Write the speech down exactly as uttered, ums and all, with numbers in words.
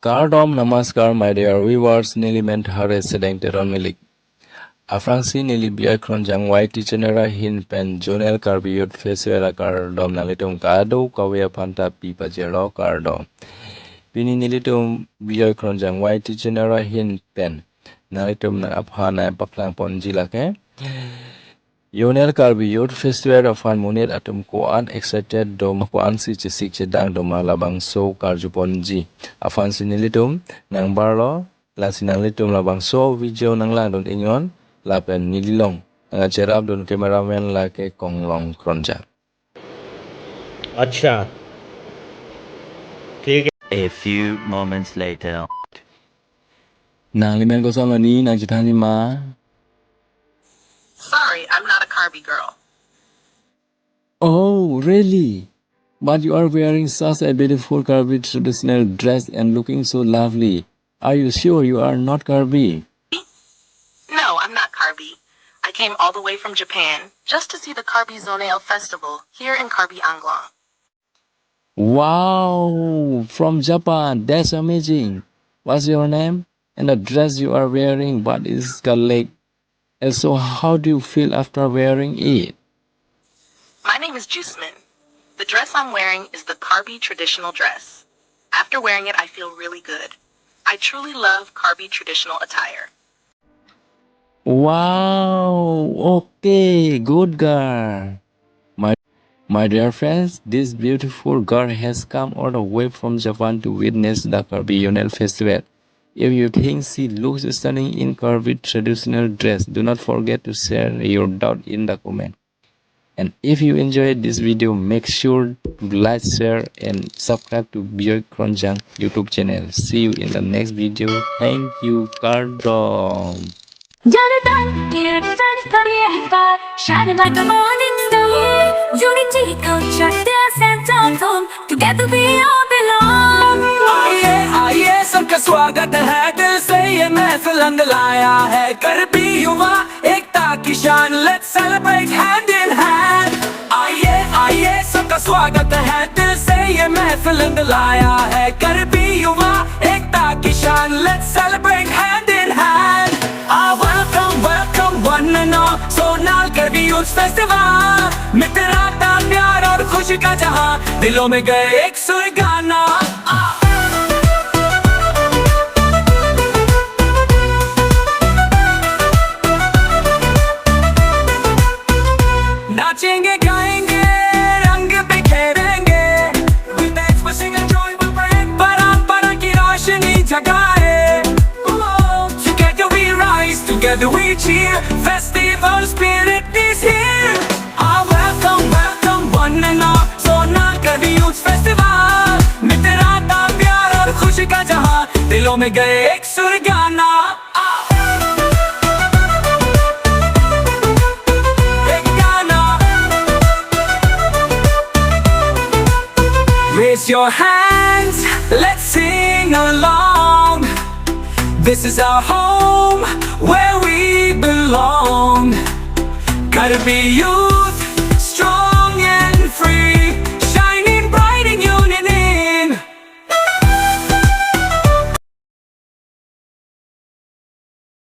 Kardom, namaskar, my dear viewers, neli men Hare Sedeng Teron Milik. Aphrangsi neli Biyai Kronjang Y T channel ahin pen Zonal Karbi Youth Festival akardom nanglitum kadokave aphan ta pi pajirlo, kardom. Pini nelitum Biyai Kronjang Y T channel ahin pen nanglitum nang aphan nangpaklang ponji lake Zonal Karbi Youth Festival aphan monit atum ko-an excited doma, ko-ansi chesik chedang doma, labangso karju ponji aphansi nelitum nangbarlo. Lasi nanglitum labangso video nanglangdun iknon, lapen neli along nangkacherapdun cameraman lake Konglong Kronjang. अच्छा, ठीक है। A few moments later. Nangli men kosonlo ni, nangchethanji ma? Sorry, I'm not a Karbi girl. Oh, really? But you are wearing such a beautiful Karbi traditional dress and looking so lovely. Are you sure you are not Karbi? No, I'm not Karbi. I came all the way from Japan just to see the Karbi Zonal Festival here in Karbi Anglong. Wow, from Japan. That's amazing. What's your name? And the dress you are wearing, what is called? And so, how do you feel after wearing it? My name is Jusmin. The dress I'm wearing is the Karbi traditional dress. After wearing it, I feel really good. I truly love Karbi traditional attire. Wow, okay, good girl. My, my dear friends, this beautiful girl has come all the way from Japan to witness the Karbi Zonal Festival. If you think she looks stunning in Karbi traditional dress, do not forget to share your doubt in the comment. And if you enjoyed this video, make sure to like, share, and subscribe to Biyai Kronjang YouTube channel. See you in the next video. Thank you. Kardom. Jonathan, here is Jonathan, here is God. Shining like the morning star. Unity, culture, dance and dancehall. Together we all belong. आइए, आइए, सबका स्वागत है, दिल से ये महफिल रंग लाया है। Karbi Yuva, एकता की शान, let's celebrate hand in hand. आइए, आइए, सबका स्वागत है, दिल से ये महफिल रंग लाया है। Karbi Yuva, एकता की शान, let's celebrate hand in hand. Ah, welcome, welcome, one and all, Zonal Karbi Youth Festival. मित्रता, प्यार और खुशी का जहां, दिलों में गए एक सुर गाना। Ah. नाचेंगे, गाएंगे, रंग बिखेरेंगे। With expressing a joy, we bring परंपरा की रोशनी जगाए। Together we rise, together we cheer. Festival spirit is here. Ah, welcome, welcome, one and all. Zonal Karbi Youth Festival. मित्रता, प्यार और खुशी का जहां, दिलों में गए एक सुर गाना। Ah. एक गाना। Raise your hands, let's sing along. This is our home, where we belong. Karbi Youth